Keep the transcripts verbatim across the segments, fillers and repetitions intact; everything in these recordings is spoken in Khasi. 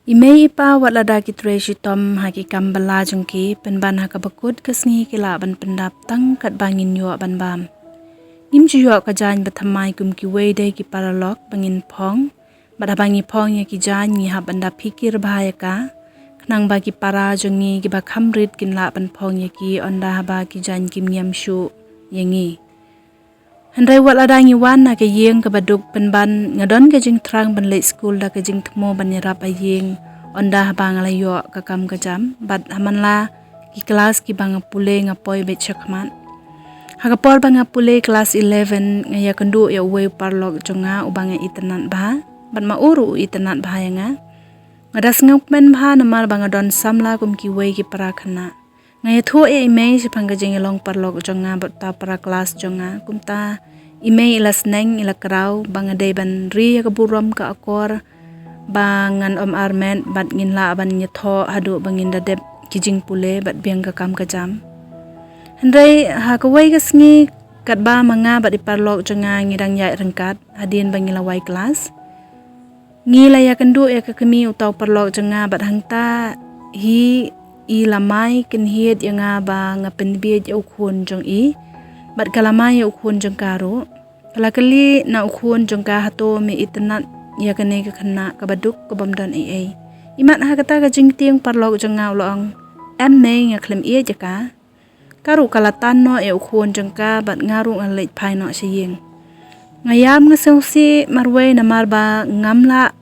I mei i pa wat lada ki trei shitom ha ki kam bylla jong ki, pynban ha kaba kut ka sngi ki lah ban pyndap tang katba ngin ïoh ban bam. Ngim ju ïoh ka jaiñ ba thymmai kum kiwei de ki paralok ba ngin phong, bad haba ngi phong ïa ki jaiñ ngi hap ban da phikir bha ïa ka, khnang ba ki para jong ngi kiba kham rit kin lah ban phong ïa ki ynda haba ki jaiñ kim ñiam shuh ïa ngi. Hynrei wat lada ngi wan na ka ïing kaba duk, pynban nga don ka jingthrang ban leit skul da ka jingthmu ban ïarap ha ïing ynda haba nga la ïoh ka kam ka jam, bad ha man la ki klas kiba nga pule nga poi beit shakhmat. Ha ka por ba nga pule klas eleven, nga ïakynduh ïa uwei u paralok jong nga uba nga itynnad bha, bad ma u ruh u itynnad bha ïa nga. Nga da sngewkmen bha namar ba nga don samla kum kiwei ki para khynnah. Nga ïathuh ïa i mei shaphang ka jingïalong paralok jong nga bad uta u para klas jong nga, kumta i mei i la sneng, i la kraw ba nga dei ban ri ïa ka burom ka akor ba ngan ym armet bad ngin lah ban ïathoh haduh ba ngin da dep ki jingpule bad biang ka kam ka jam. Hynrei ha kawei ka sngi, katba ma nga bad i paralok jong nga ngi dang ïaid ryngkat hadien ba ngi la wai klas, ngi la ïakynduh ïa ka kmie uta u paralok jong nga, bad hangta hi i la mai kynhied ïa nga ba nga pynbieit ïa u khun jong i, bad ka la mai ïa u khun jong ka ruh. Ka la kylli na u khun jong ka, hato me itynnad ïa kane ka khynnah kaba duk kabym don ei ei? Imat ha kata ka jingtieng u paralok jong nga u la ong, em mei, nga khlem ïeit ïa ka. Ka ruh ka la tan noh ïa u khun jong ka bad nga ruh nga leit phai noh sha ïing. Nga ïam nga sngewsih marwei namar ba ngam lah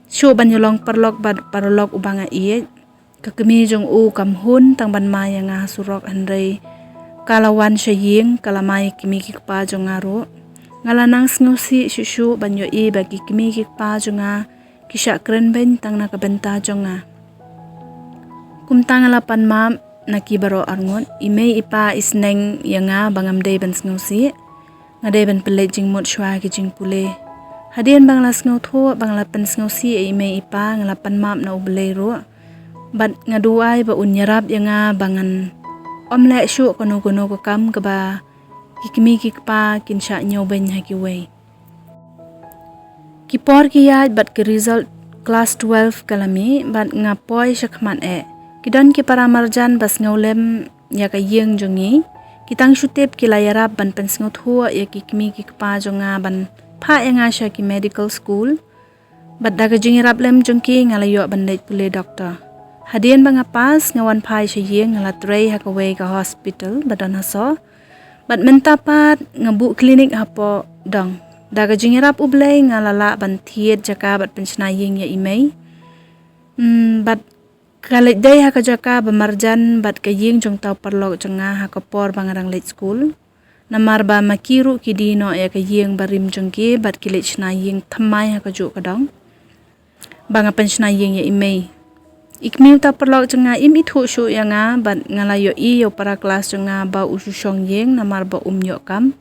shuh ban ïalong paralok bad paralok uba nga ïeit. Ka kmie jong u kam hun tang ban mai ïa nga ha surok, hynrei ka la wan sha ïing, ka la mai ïa ki kmie ki kpa jong nga ruh. Nga la nang sngewsih shuh shuh ban ïohi ba ki kmie ki kpa jong nga ki shah kren beiñ tang na ka bynta jong nga. Kumta nga la pan map na ki baroh arngut. I mei i pa i sneng ïa nga ba ngam dei ban sngewsih. Nga dei ban pynleit jingmut shuwa ki jingpule. Hadien ba nga la sngewthuh ba nga la pynsngewsih ïa i mei i pa, nga la pan map na U Blei ruh. Bad nga duwai ba un ïarap ïa nga ba ngan ym leh shuh kano kano ka kam kaba ki kmie ki kpa kin shah ñiewbeiñ ha kiwei. Ki por ki ïaid bad ki result klas twelve ka la mih bad nga poi shakhmat eh. Ki don ki para marjan ba sngewlem ïa ka ïing jong ngi. Ki tang shu tip ki la ïarap ban pynsngewthuh ïa ki kmie ki kpa jong nga ban phah ïa nga sha ki medical school. Bad da ka jingïarap lem jong ki nga la ïoh ban leit pule doktor. Hadien ba nga pass, nga wan phai sha ïing, nga la trei ha kawei ka hospital ba don ha Soh. Bad mynta pat nga buh klinik hapoh Dong. Da ka jingïarap U Blei nga la lah ban thied jaka bad pynshna ïing ïa i mei. Hmm, bad ka leit dei ha ka jaka ba marjan bad ka ïing jong uta u paralok jong nga ha ka por ba nga dang leit skul. Namar ba ma ki ruh ki die noh ïa ka ïing barim jong ki bad ki leit shna ïing thymmai ha kajuh ka dong ba nga pynshna ïing ïa i mei. I kmie uta u paralok jong nga im ithuh shuh ïa nga bad nga la ïohi ïa u para klas jong nga ba u shu shong ïing namar ba um ïoh kam.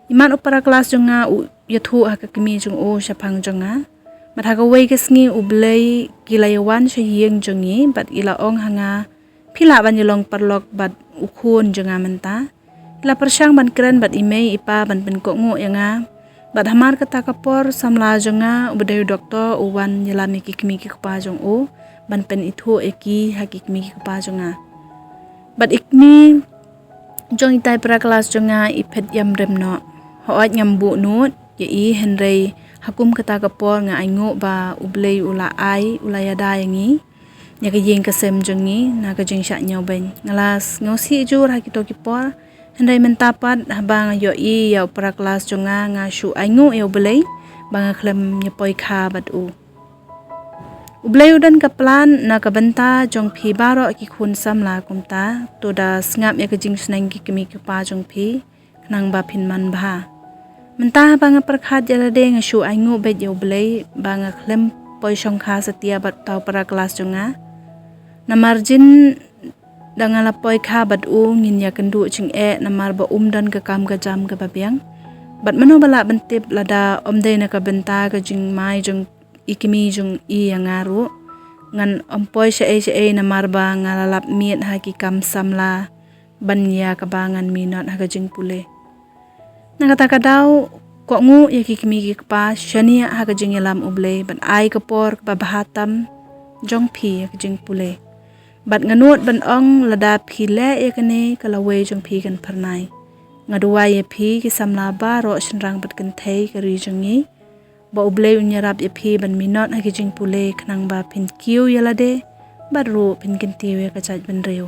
Imat u para klas jong nga u ïathuh ha ka kmie jong u shaphang jong nga. Bad ha kawei ka sngi U Blei ki la ïawan sha ïing jong ngi bad i la ong ha nga, phi lah ban ïalong paralok bad u khun jong nga mynta. I la pyrshang ban kren bad i mei i pa ban pynkohnguh ïa nga. Bad hamar kata ka por samla jong nga uba dei u doktor u wan ïalam ïa ki kmie ki kpa jong u ban pynithuh ïa ki ha ki kmie ki kpa jong nga. Bad i kmie jong itai para klas jong nga i phet ïam rem noh. Hooid ngam buh nud ïa i, hynrei ha kum kata ka por nga ainguh ba U Blei u la ai, u la ïada ïa ngi, ïa ka ïing ka sem jong ngi na ka jingshah ñiewbeiñ. Nga la sngewsih jur ha kito ki por, hynrei mynta pat haba nga ïohi ïa u para klas jong nga, nga shu ainguh ïa U Blei ba nga khlem ïa poi kha bad u. U Blei u don ka plan na ka bynta jong phi baroh ki khun samla, kumta to da sngap ïa ka jingsneng ki kmie ki kpa jong phi, khnang ba phin man bha. Mynta haba nga pyrkhat ïa lade nga shu ainguh beit ïa U Blei ba nga khlem poi shongkha satia bad uta u para klas jong nga. Namar jin da nga la poi kha bad u ngin ïakynduh jingeh namar ba um don ka kam ka jam kaba biang. Bad mano ba lah ban tip lada ym dei na ka bynta ka jingmai jong i kmie jong i ïa nga ruh, ngan ym poi shaei shaei namar ba nga la lap miet ha ki kam samla ban ïa kaba ngan minot ha ka jingpule. Na kata ka daw, kohnguh ïa ki kmie ki kpa, shaniah ha ka jingïalam U Blei bad ai ka por kaba bha tam jong phi ïa ka jingpule. Bad nga nud ban ong, lada phi leh ïa kane, ka lawei jong phi kan phyrnai. Nga duwai ïa phi ki samla baroh shynrang bad kynthei ka ri jong ngi, ba U Blei un ïarap ïa phi ban minot ha ki jingpule, khnang ba phin kiew ïa lade bad ruh phin kyntiew ïa ka jaitbynriew.